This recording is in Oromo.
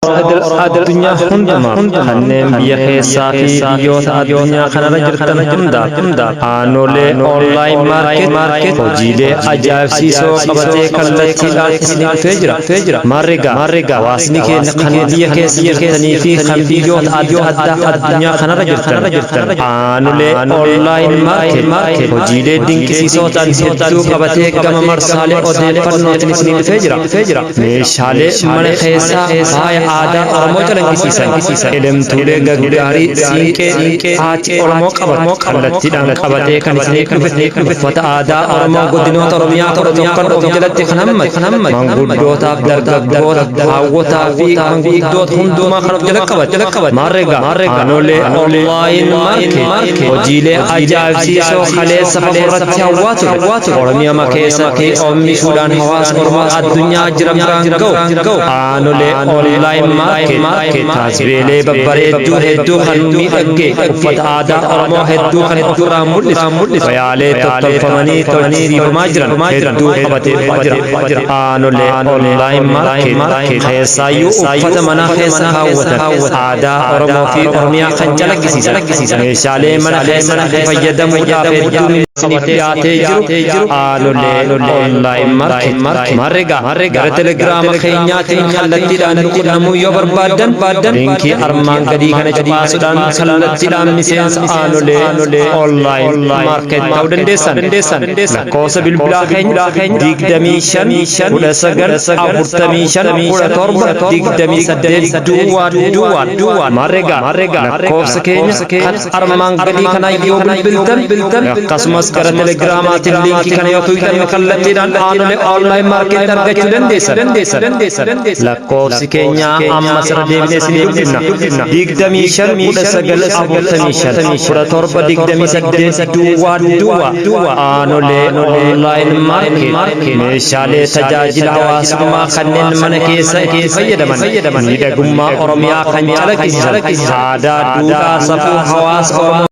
Addunyaa hundumaaf, kanneen biyya keessaa fi biyyoota addunyaa kanarra jirtan hundaaf, Aanolee Online Market hojiilee ajaa'ibsiisoo qabatee kallattiidhaan isinii dhufee jira. Maarregaa hawaasni keenya kan biyya keessa jirtanii fi kan biyyoota adda addaa addunyaa kanarra jirtan, Aanolee Online Market hojiilee dinqisiisoo ta'an hedduu qabatee gama marsaalee odeeffannootiin isinii dhufee jira. Meeshaalee mana keessaa faaya aadaa Oromoo calaqqisiisan, elemtuulee gaggaarii siinqee haati Oromoo qabatu kallattiidhaan qabatee kan isinii dhufe, uffata aadaa Oromoo godinoota Oromiyaa 11n of jalatti kan hammate, manguddootaaf, dargaggoota, haawwotaa fi manguddoota hundumaa kan of jala qabate. Maarregaa Aanolee Online Market hojiilee ajaa'ibsiisoo kaleessa fagoo hawwaa ture Oromiyaa keessatti oomishuudhaan hawaasa Oromoo addunyaa jiran biraan ga'u. Aanolee Online Market taasifeelee babbareedduu hedduu kan miidhagge, uffata aadaa Oromoo hedduu kan ofirraa mul'isu, wayaalee tottolfamanii tolchisiifamaa jiran hedduu qabatee jira. Aanolee Online Market keessaayyuu uffata mana keessa kaawwatan aadaa Oromoo fi Oromiyaa kan calaqqisiisan, meeshaalee mana keessatti fayyadamuudhaaf hedduu isiniif dhiyaatee jiru Aanolee Online Market. Maarregaa gara Telegiraama keenyaatiin kallattiidhaan nu qunnamuu yoo barbaaddan, liinkii armaan gadii kana cuqaasuudhaan kallattiidhaan miseensa Aanolee Online Market ta'uu dandeessan. Lakkoofsa bilbilaa keenya 25 19 45 17 28 duwwaa duwwaa duwwaa. Maarregaa lakkoofsa keenya kan armaan gadii kana yoo bilbiltan, akkasumas gara Telegiraamaatiin liinkii kana yoo tuqxan, kallattiidhaan Aanolee Online Market argachuu dandeessan. Lakkoofsi keenya amma sirra deebinee isinii dubbifna: 25 19 45 17 28 duwwaa duwwaa. Aanolee Online Market meeshaalee tajaajila hawaasummaa kanneen mana keessa itti fayyadaman, miidhagummaa Oromiyaa kan calaqqisiisan, aadaa, duudhaa, safuu hawaasa Oromoo.